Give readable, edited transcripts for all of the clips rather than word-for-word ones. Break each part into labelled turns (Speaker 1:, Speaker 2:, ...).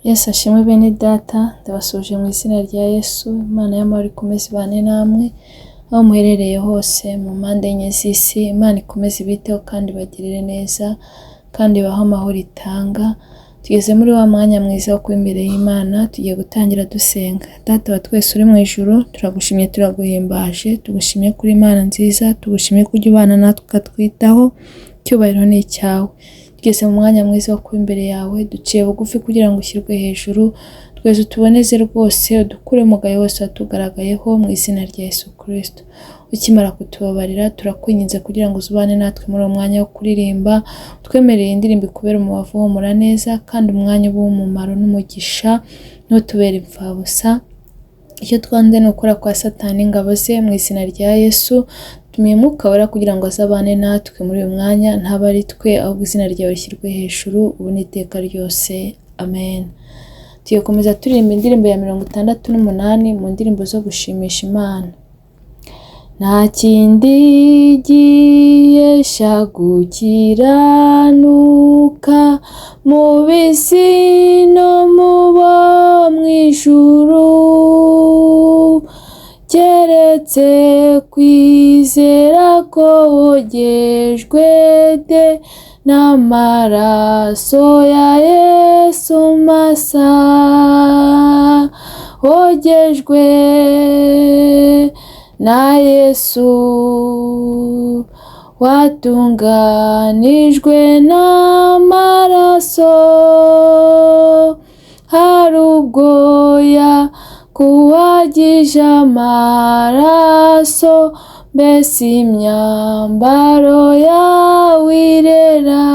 Speaker 1: Yesu ashimwe bene data, ndabasuhuje mu izina rya Yesu, Imana y'amahoro ikomeze ibane namwe, aho muherereye hose mu mpande enye z'isi, Imana ikomeze ibiteho kandi ibagirire neza, kandi ibahe amahoro itanga. Tugeze muri wa mwanya mwiza wo kuba imbere y'Imana, tugiye gutangira dusenga. Data wa twese uri mu ijuru, turagushimye turaguhimbaje, tugushimye kuri Imana nziza, tugushimye ko ujya ubana natwe ukatwitaho, icyubahiro ni icyawe. Tugeze mu mwanya mwiza wo kuba imbere yawe, duciye bugufi kugira ngo ushyirwe hejuru, twese utuboneze rwose, udukure umugayo wose watugaragayeho mu izina rya Yesu Kristo. Ukimara kutubabarira, turakwinginze kugira ngo uzubane natwe muri uwo mwanya wo kuririmba, utwemereye indirimbo ikubere umubavu uhumura neza, kandi umwanya uba uw'umumaro n'umugisha, ntutubere imfabusa. Icyo twanze ni ukora kwa Satani ingabo ze mu izina rya Yesu. Tumiye Umwuka Wera kugira ngo azabane natwe muri uyu mwanya, ntabe ari twe, ahubwo izina ryawe rishyirwe hejuru, ubu n'iteka ryose. Amen. Tugiye gukomeza turirimba indirimbo ya 68 mu ndirimbo zo gushimisha Imana. Nta kindi gihesha gukiranuka mu b'isi no mu bo mu ijuru, keretse kwizera ko wogejwe de n'amaraso ya Yesu masa, wogejwe na Yesu, watunganijwe n'amaraso, hari ubwoya kuwagije amaraso, mbese imyambaro yawe irera,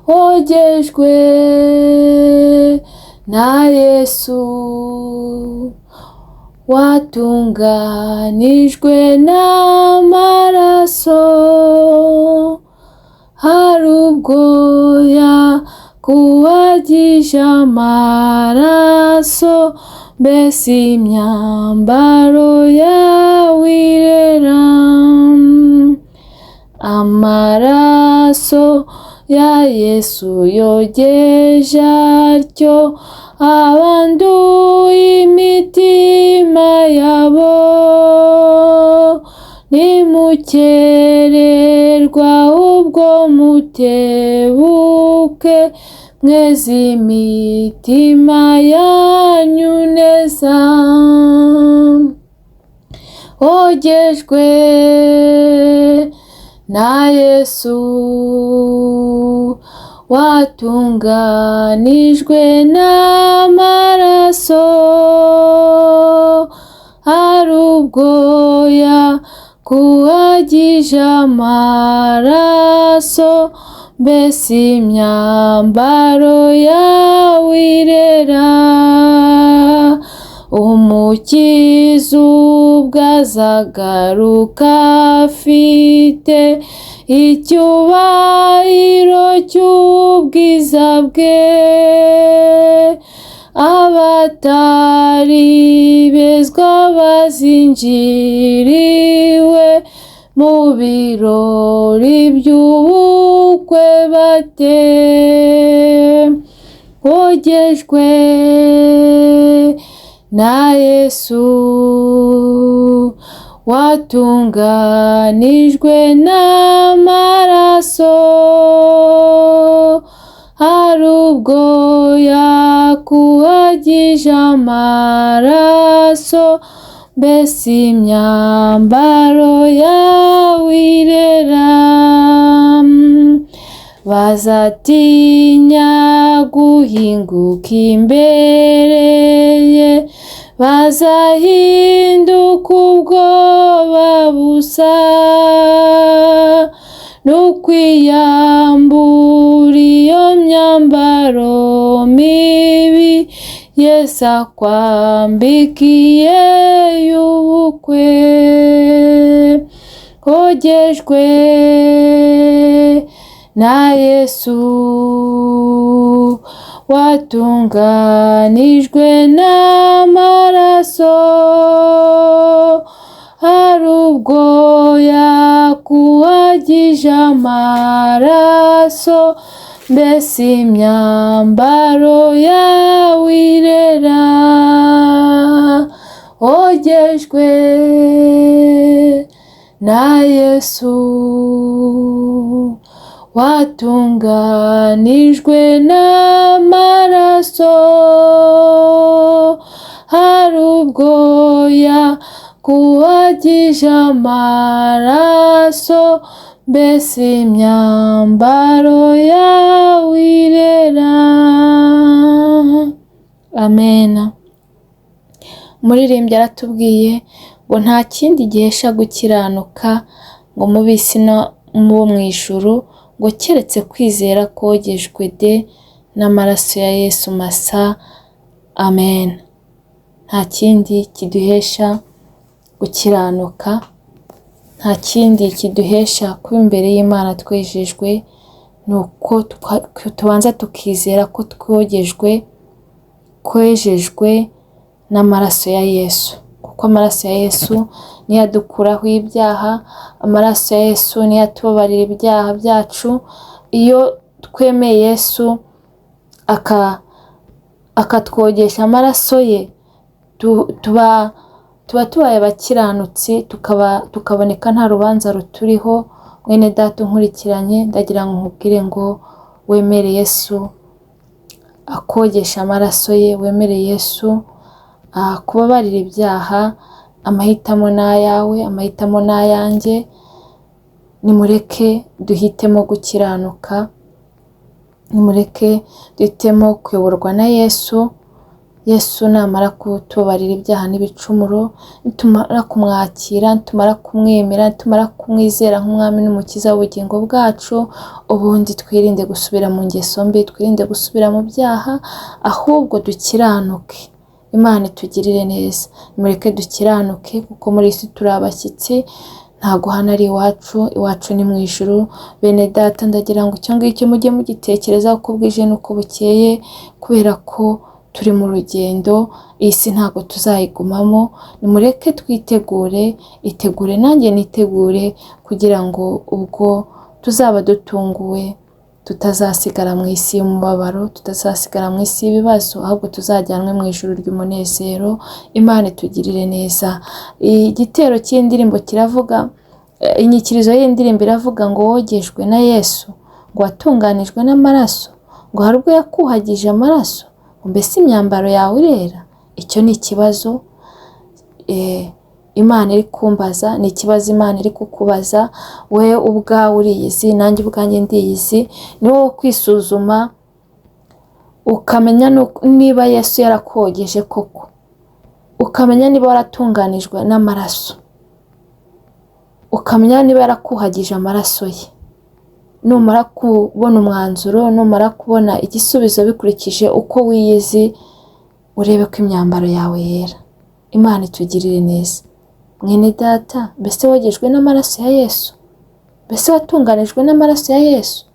Speaker 1: wogejwe na Yesu, watunganijwe n'amaraso, hari ubwoya kuwagije amaraso, mbese imyambaro yawe irera, amaraso ya Yesu yogeje atyo abanduye imitima yabo, nimukererwa ubwo mutebuke, mweze imitima yanyu neza, wogejwe na Yesu, watunganijwe n'amaraso, hari ubwoya kuwagije amaraso, mbese imyambaro yawe irera, Umukiza ubwo azagaruka afite icyubahiro cy'ubwiza bwe, abatari bezwa bazinjiriwe mu birori by'ubukwe bate, wogejwe na Yesu, watunganijwe n'amaraso, hari ubwoya kuwagije amaraso, mbese imyambaro yawe irera, bazatinya guhinguka imbere ye, bazahinduka ubwoba busa, n'ukwiyambura iyo myambaro mibi, Yesu akwambikiye y'ubukwe, wogejwe na Yesu, watunganijwe n'amaraso, hari ubwo yakuhagije amaraso, Mbese imyambaro yawe irera? Wogejwe na Yesu, watunganijwe n'amaraso. Hari ubwo yakuhagije amaraso, mbese imyambaro yawe irera? Amena. Umuririmbyi aratubwiye ngo nta kindi gihesha gukiranuka ngo mu b'isi no mu bo mu ijuru, ngo keretse kwizera kogejwe de n'amaraso ya Yesu masa. Amen. Nta kindi kiduhesha gukiranuka, nta kindi kiduhesha kuba imbere y'Imana twejejwe, ni uko tubanza tukizera ko twogejwe, kwejejwe n'amaraso ya Yesu. Kuko amaraso ya Yesu niyo adukuraho ibyaha, amaraso ya Yesu niyo atubabarira ibyaha byacu. Iyo twemeye Yesu akatwogesha amaraso ye, tuba tubaye abakiranutsi, tukaboneka nta rubanza ruturiho. Mwene data unkurikiranye, ndagira ngo nkubwire ngo wemere Yesu akogesha amaraso ye, wemere Yesu kubabarira ibyaha. Amahitamo ni ayawe, amahitamo ni ayanjye. Nimureke duhitemo gukiranuka, nimureke duhitemo kuyoborwa na Yesu. Yesu namara kutubabarira ibyaha n'ibicumuro, nitumara kumwakira, nitumara kumwemera, nitumara kumwizera nk'umwami n'umukiza w'ubugingo bwacu, ubundi twirinde gusubira mu ngeso mbi, twirinde gusubira mu byaha, ahubwo dukiranuke. Imana itugirire neza. Nimureke dukiranuke, kuko muri isi turi abashyitsi, ntago hano ari iwacu, iwacu ni mu ijuru. Bene data, ndagira ngo icyo ngicyo mujye mugitekereza uko bwije n'uko bukeye, kubera ko turi mu rugendo, iyi si ntabwo tuzayigumamo. Nimureke twitegure, itegure nanjye nitegure, kugira ngo ubwo tuzaba dutunguwe tutazasigara mu isi y'umubabaro, tutazasigara mu isi y'ibibazo, ahubwo tuzajyanwe mu ijuru ry'umunezero. Imana itugirire neza. Igitero cy'indirimbo kiravuga, inyikirizo y'indirimbo iravuga ngo wogejwe na Yesu, ngo watunganijwe n'amaraso, ngo hari ubwo yakuhagije amaraso, ngo mbese imyambaro yawe irera? Icyo ni ikibazo Imana iri kumbaza, ni ikibazo Imana iri kukubaza. We ubwawe uriyizi, nanjye ubwanjye ndiyizi. Ni wowe kwisuzuma ukamenya niba Yesu yarakogeje koko, ukamenya niba waratunganijwe n'amaraso, ukamenya niba yarakuhagije amaraso ye. Numara kubona umwanzuro, numara kubona igisubizo bikurikije uko wiyizi, urebe ko imyambaro yawe yera. Imana itugirire neza. Mwene data, mbese wogejwe n'amaraso ya Yesu? Mbese watunganijwe n'amaraso ya Yesu?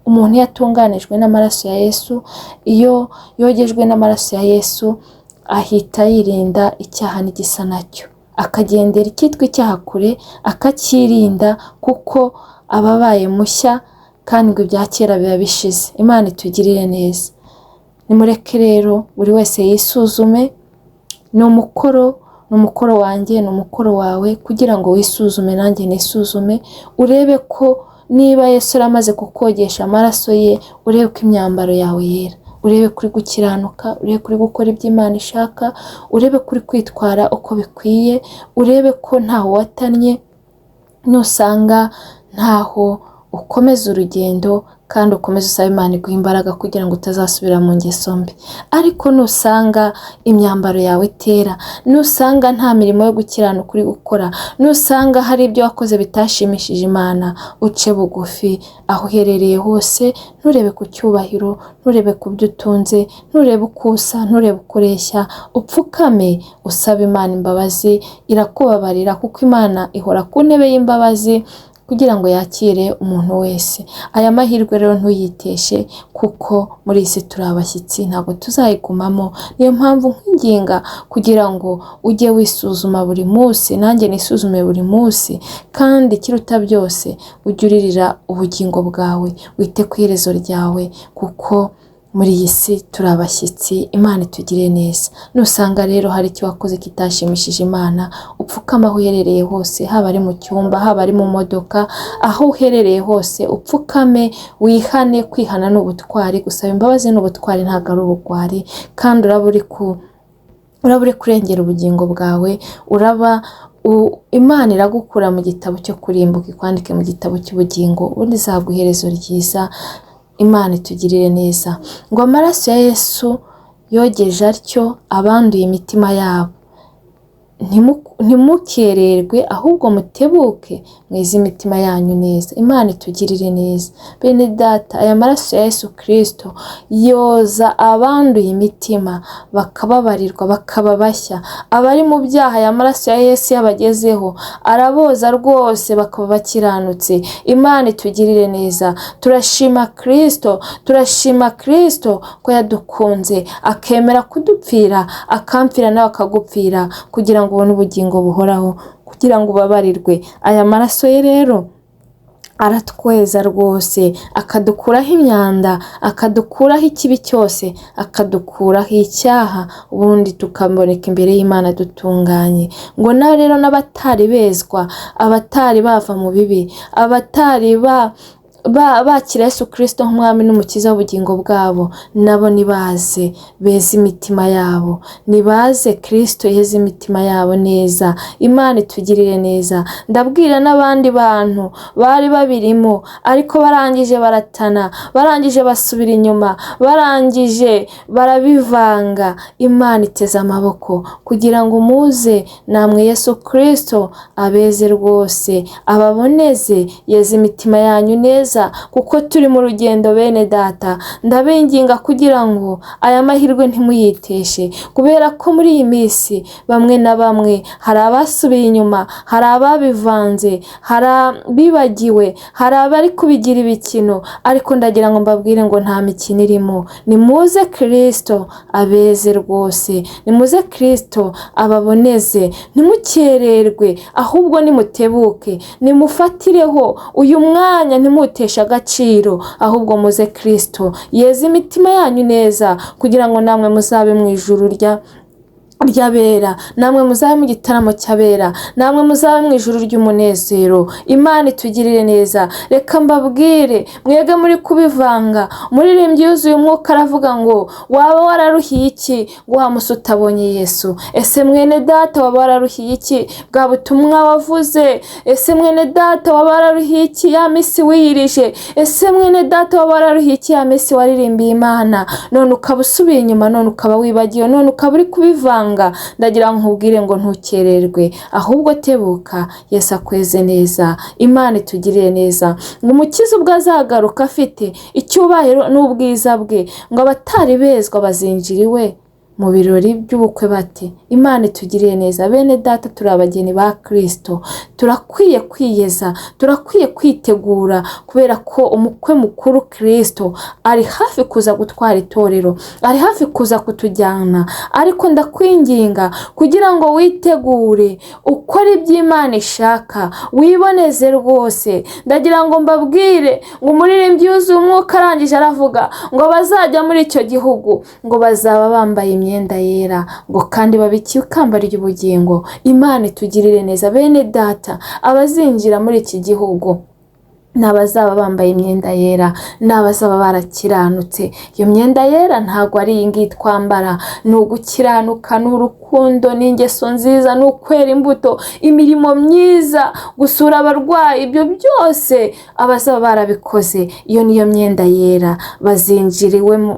Speaker 1: Umuntu iyo atunganijwe n'amaraso ya Yesu, iyo yogejwe n'amaraso ya Yesu, ahita yirinda icyaha n'igisa nacyo, akagendera icyitwa icyaha kure, akacyirinda, kuko aba abaye mushya, kandi ngo ibya kera biba bishize. Imana itugirire neza. Nimureke rero buri wese yisuzume. Ni umukoro, ni umukoro wanjye, ni umukoro wawe, kugira ngo wisuzume nanjye nisuzume, urebe ko niba Yesu yaramaze kukogesha amaraso ye, urebe ko imyambaro yawe yera, urebe kuri gukiranuka, urebe kuri gukora ibyo Imana ishaka, urebe kuri kwitwara uko bikwiye, urebe ko ntaho watannye. Nusanga ntaho, ukomeze urugendo kandi ukomeze usaba Imana iguha imbaraga kugira ngo utazasubira mu ngeso mbi. Ariko nusanga imyambaro yawe itera, nusanga nta mirimo yo gukiranuka uri gukora, nusanga hari ibyo wakoze bitashimishije Imana, uce bugufi aho uherereye hose, nturebe ku cyubahiro, nturebe ku byo utunze, nturebe uko usa, nturebe uko ureshya, upfukame usabe Imana imbabazi, irakubabarira, kuko Imana ihora ku ntebe y'imbabazi. kugira ngo yakire umuntu wese. Aya mahirwe rero ntuyiteshe, kuko muri iyi si turi abashyitsi, ntabwo tuzayigumamo. Niyo mpamvu nkwinginga kugira ngo ujye wisuzuma buri munsi, nanjye nisuzume buri munsi, kandi ikiruta byose ujye uririra ubugingo bwawe, wite ku iherezo ryawe, kuko muri iyi si turi abashyitsi. Imana itugire neza. Nusanga rero hari icyo wakoze kitashimishije Imana, upfukame aho uherereye hose, haba ari mu cyumba, haba ari mu modoka, aho uherereye hose upfukame, wihane. Kwihana ni ubutwari, gusaba imbabazi ni ubutwari, ntabwo ari ubugwari, kandi uraba uri kurengera ubugingo bwawe, uraba Imana iragukura mu gitabo cyo kurimbuka ikwandike mu gitabo cy'ubugingo, ubundi izaguha iherezo ryiza. Imana itugirire neza. Ngo amaraso ya Yesu yogeje atyo abanduye imitima yabo, ntimukererwe ahubwo mutebuke mweze imitima yanyu neza. Imana itugirire neza. Bene data, aya maraso ya Yesu Kristo yoza abanduye imitima, bakababarirwa, bakaba bashya. Abari mu byaha, aya maraso ya Yesu yabagezeho araboza rwose, bakaba bakiranutse. Imana itugirire neza. Turashima Kristo, turashima Kristo ko yadukunze akemera kudupfira, akampfira nawe akagupfira, kugira ngo ubone ubugingo buhoraho, kugira ngo ubabarirwe. Aya maraso ye rero aratweza rwose, akadukuraho imyanda, akadukuraho ikibi cyose, akadukuraho icyaha, ubundi tukaboneka imbere y'Imana dutunganye. Ngo nawe rero n'abatari bezwa, abatari bava mu bibi, abatari bakira Yesu Kristo nk'umwami n'umukiza w'ubugingo bwabo, nabo nibaze beze imitima yabo, nibaze Kristo yeze imitima yabo neza. Imana itugirire neza. Ndabwira n'abandi bantu bari babirimo ariko barangije baratana, barangije basubira inyuma, barangije barabivanga. Imana iteze amaboko kugira ngo muze namwe Yesu Kristo abeze rwose, ababoneze, yeze imitima yanyu neza, kuko turi mu rugendo. Bene data, ndabinginga kugira ngo aya mahirwe ntimuyiteshe, kubera ko muri iyi minsi bamwe na bamwe hari abasubiye inyuma, hari ababivanze, hari abibagiwe, hari abari kubigira ibikino, ariko ndagira ngo mbabwire ngo nta mikino irimo. Nimuze Kristo abeze rwose, nimuze Kristo ababoneze, ntimukererwe, ahubwo nimutebuke, nimufatireho uyu mwanya, ntimuteshe agaciro, ahubwo muze Kristo yeze imitima yanyu neza, kugira ngo namwe muzabe mu ijuru ry'abera, namwe muzabe mu gitaramo cy'abera, namwe muzabe mu ijuru ry'umunezero. Imana itugirire neza. Reka mbabwire mwege muri kubivanga, umuririmbyi yuzuye umwuka aravuga ngo waba wararuhiye iki ngo wa musi utabonye Yesu? Ese mwene data waba wararuhiye iki bwa butumwa wavuze? Ese mwene data waba wararuhiye iki ya misi wiyirije? Ese mwene data waba wararuhiye iki ya misi waririmbiye Imana, none ukaba usubiye inyuma, none ukaba wibagiwe, none ukaba uri kubivanga? Ndagira ngo nkubwire ngo ntukererwe, ahubwo tebuka, Yesu akweze neza. Imana itugirire neza. Ngo umukiza ubwo azagaruka afite icyubahiro n'ubwiza bwe, ngo abatari bezwa bazinjira iwe mu birori by'ubukwe bate? Imana itugirire neza. Bene data, turi abageni ba Kristo, turakwiye kwiyeza, turakwiye kwitegura, kubera ko umukwe mukuru Kristo ari hafi kuza gutwara itorero, ari hafi kuza kutujyana. Ariko ndakwinginga kugira ngo witegure, ukore ibyo Imana ishaka, wiboneze rwose. Ndagira ngo mbabwire ngo umuririmbyi yuzuye umwuka arangije aravuga ngo bazajya muri icyo gihugu ngo bazaba bambaye imyenda yera, ngo kandi babikiwe ikamba ry'ubugingo. Imana itugirire neza. Bene data, abazinjira muri iki gihugu ni abazaba bambaye imyenda yera, ni abazaba barakiranutse. Iyo myenda yera ntabwo ari iyi ngiyi twambara, ni ugukiranuka, ni urukundo, ni ingeso nziza, ni ukwera imbuto, imirimo myiza, gusura abarwayi, ibyo byose abazaba barabikoze, iyo niyo myenda yera.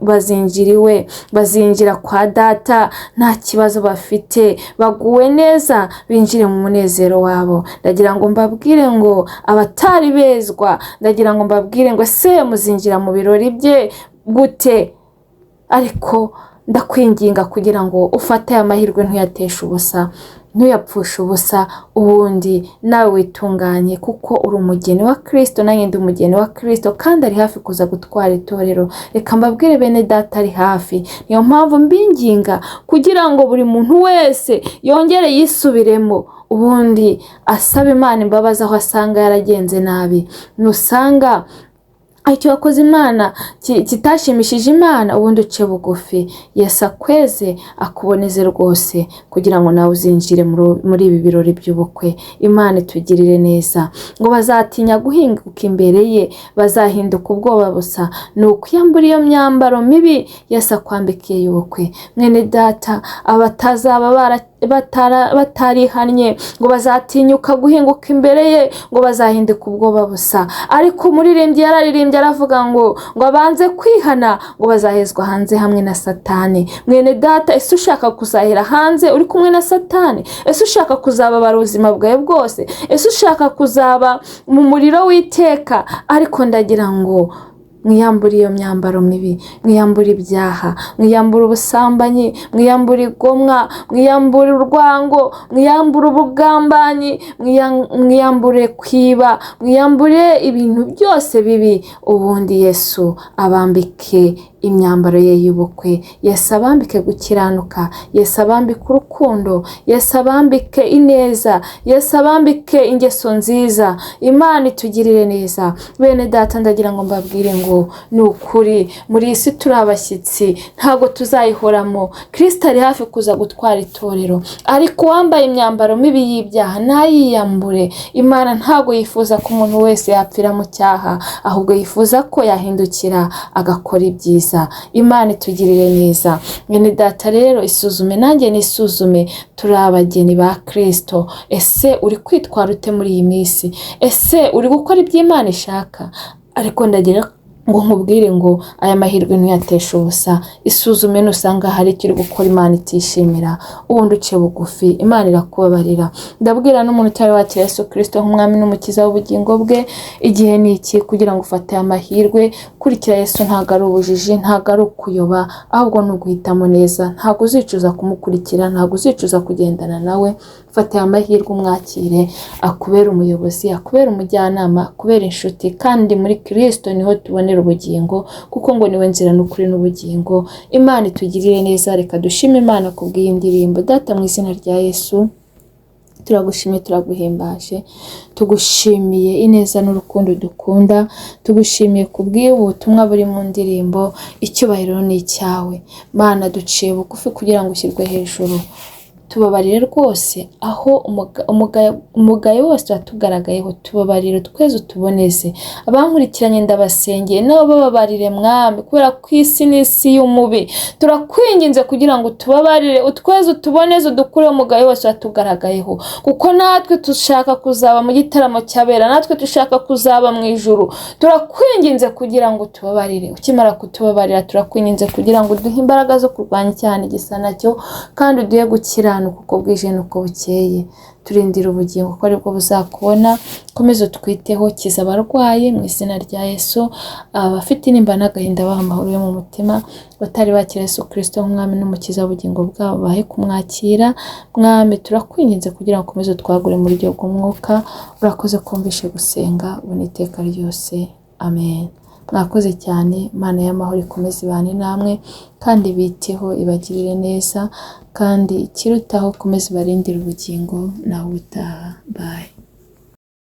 Speaker 1: Bazinjiriwe, bazinjira kwa data nta kibazo bafite, baguwe neza, binjire mu munezero wabo. Ndagira ngo mbabwire ngo abatari bezwa, ndagira ngo mbabwire ngo ese muzinjira mu birori bye gute? Ariko ndakwinginga kugira ngo ufate aya mahirwe ntuyateshe ubusa. Ntuyapfushe ubusa, ubundi nawe witunganye, kuko uri umugeni wa Kristo, nanjye ndi umugeni wa Kristo, kandi ari hafi kuza gutwara itorero. Reka mbabwire bene data, ari hafi. Niyo mpamvu mbinginga kugira ngo buri muntu wese yongere yisubiremo, ubundi asaba Imana imbabazi aho asanga yaragenze nabi. Nusanga icyo wakoze Imana kitashimishije Imana, ubundi uce bugufi, Yesu akweze akuboneze rwose, kugira ngo nawe uzinjire muri ibi birori by'ubukwe. Imana itugirire neza. Ngo bazatinya guhinguka imbere ye, bazahinduka ubwoba busa. Ni ukwiyambura iyo myambaro mibi Yesu akwambikiye y'ubukwe. Mwene data, abatazaba batarihannye ngo bazatinyuka guhinguka imbere ye, ngo bazahinduka ubwoba busa. Ariko umuririmbyi yararirimbye aravuga ngo abanze kwihana, ngo bazahezwa hanze hamwe na Satani. Mwene data, ese ushaka kuzahera hanze uri kumwe na Satani? Ese ushaka kuzababara ubuzima bwawe bwose? Ese ushaka kuzaba mu muriro w'iteka? Ariko ndagira ngo mwiyambure iyo myambaro mibi, mwiyambure ibyaha, mwiyambure ubusambanyi, mwiyambure igomwa, mwiyambure urwango, mwiyambure ubugambanyi, mwiyambure kwiba, mwiyambure ibintu byose bibi, ubundi Yesu abambike imyambaro ye y'ubukwe. Yesu abambike gukiranuka, Yesu abambike urukundo, Yesu abambike ineza, Yesu abambike ingeso nziza. Imana itugirire neza. Bene data, ndagira ngo mbabwire ngo ni ukuri, muri iyi si turi abashyitsi, ntabwo tuzayihoramo. Kristo ari hafi kuza gutwara itorero, ariko uwambaye imyambaro mibi y'ibyaha ntayiyambure. Imana ntabwo yifuza ko umuntu wese yapfira mu cyaha, ahubwo yifuza ko yahindukira agakora ibyiza. Imana itugirire neza. Mwene data rero, isuzume nanjye nisuzume, turi abageni ba Kristo. Ese uri kwitwara ute muri iyi minsi? Ese uri gukora ibyo Imana ishaka? Ariko ndagira ngo nkubwire ngo aya mahirwe ntuyateshe ubusa. Isuzume, nusanga hari icyo uri gukora Imana itishimira, ubundi uce bugufi, Imana irakubabarira. Ndabwira n'umuntu utari wakira Yesu Kristo nk'umwami n'umukiza w'ubugingo bwe, igihe ni iki kugira ngo ufate aya mahirwe. Kurikira Yesu ntabwo ari ubujiji, ntabwo ari ukuyoba, ahubwo ni uguhitamo neza. Ntabwo uzicuza kumukurikira, ntabwo uzicuza kugendana nawe. Fata aya mahirwe umwakire, akubere umuyobozi, akubere umujyanama, akubere inshuti. Kandi muri Kristo niho tubonera ubugingo, kuko ngo niwe nzira n'ukuri n'ubugingo. Imana itugirire neza. Reka dushime Imana kubw'iyi ndirimbo. Data, mu izina rya Yesu, turagushimye, turaguhimbaje, tugushimiye ineza n'urukundo dukunda, tugushimiye kubw'ubu butumwa buri mu ndirimbo. Icyubahiro ni icyawe Mana, duciye bugufi kugira ngo ushyirwe hejuru. Tubabarire rwose aho umugayo wose watugaragayeho, tubabarire tweze utuboneze. Abankurikiranye ndabasengeye, nabo bababarire Mwami, kubera ko isi ni isi y'umubi. Turakwinginze kugira ngo utubabarire, utweze utuboneze, udukureho umugayo wose watugaragayeho, kuko natwe dushaka kuzaba mu gitaramo cy'abera, natwe dushaka kuzaba mu ijuru. Turakwinginze kugira ngo utubabarire. Ukimara kutubabarira, turakwinginze kugira ngo uduhe imbaraga zo kurwanya icyaha n'igisa nacyo, kandi uduhe gukiranuka uko bwije n'uko bukeye. Turindira ubugingo ko aribwo buzakubona. Komeza utwiteho, kiza abarwayi mu izina rya Yesu, abafite intimba n'agahinda baha amahoro yo mu mutima, batari bakira Yesu Kristo nk'umwami n'umukiza w'ubugingo bwabo bahe kumwakira. Mwami, turakwinginze kugira ngo ukomeze utwagure mu buryo bw'umwuka. Urakoze kumvishe gusenga ubu n'iteka ryose, amen. Mwakoze cyane. Imana y'amahoro ikomeze ibane namwe, kandi biteho, ibagirire neza, kandi ikirutaho ikomeze ibarindire ubugingo. Nawe ubutaha, bye.